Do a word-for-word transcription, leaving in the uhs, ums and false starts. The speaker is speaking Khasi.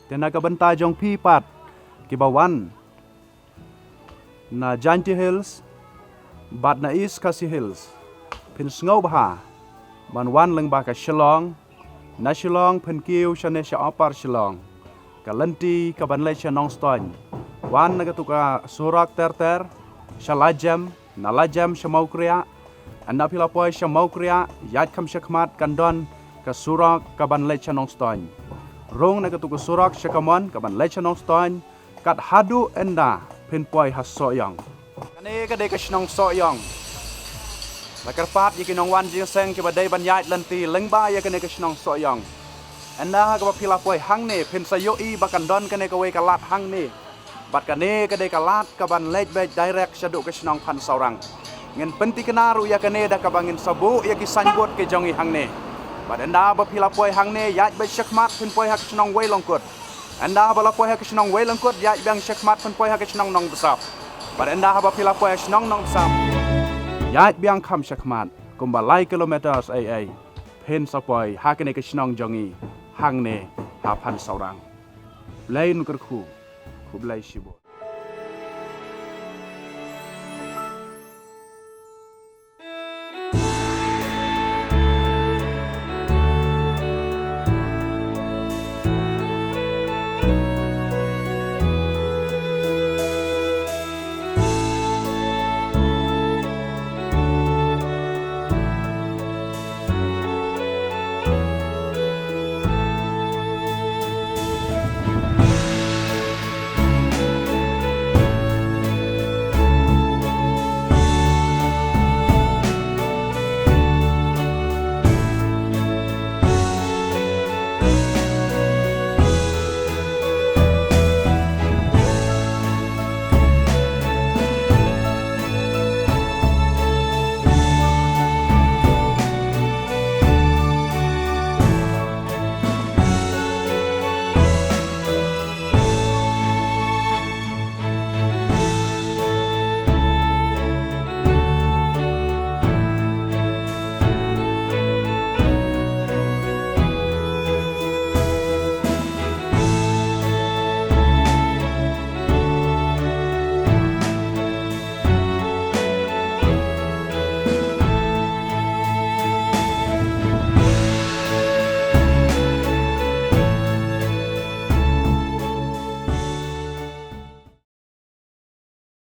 Te na ka bynta jong phi pat kiba wan na Jaintia Hills bad na East Khasi Hills, phin sngewbha ban wan lyngba ka Shillong. Na Shillong phin kiew shane sha Upper Shillong, ka lynti kaban leit sha Nongstoiñ. Wan na katu ka surok ter ter sha Lajem, na Lajem sha Mawkriah. Ynda phi la poi sha Mawkriah, ïaid kham shakhmat kan don ka surok kaban leit sha Nongstoiñ. Rung na katu ka surok sha kamon kaban leit sha Nongstoiñ, kat haduh ynda phin poi ha Sohiong. Kane ka dei ka shnong Sohiong. La kyrpad ïa ki nongwan jingïaseng kiba dei ban ïaid lynti lyngba ïa kane ka shnong Sohiong. Ynda ha kaba phi la poi hangne, phin sa ïohi ba kan don kane kawei ka lad hangne. Bad kane ka dei ka lad kaban leit beit direct shaduh ka shnong Phansaurang. Ngin pynthikna ruh ïa kane da kaba ngin sa buh ïa ki signboard ki jong ngi hangne. Bad ynda ba phi la poi hangne, ïaid beit shakhmat phin poi ha ka shnong Weilongkut. Ynda ba la poi ha ka shnong Weilongkut, ïaid biang shakhmat phin poi ha ka shnong Nongbsap. Bad ynda haba phi la poi ha shnong Nongbsap, ïaid biang kham shakhmat kumba lai kilometers ei ei, phin sa poi ha kane ka shnong jong ngi hangne ha Phansaurang. Blei un kyrkhu. Khublei shibun.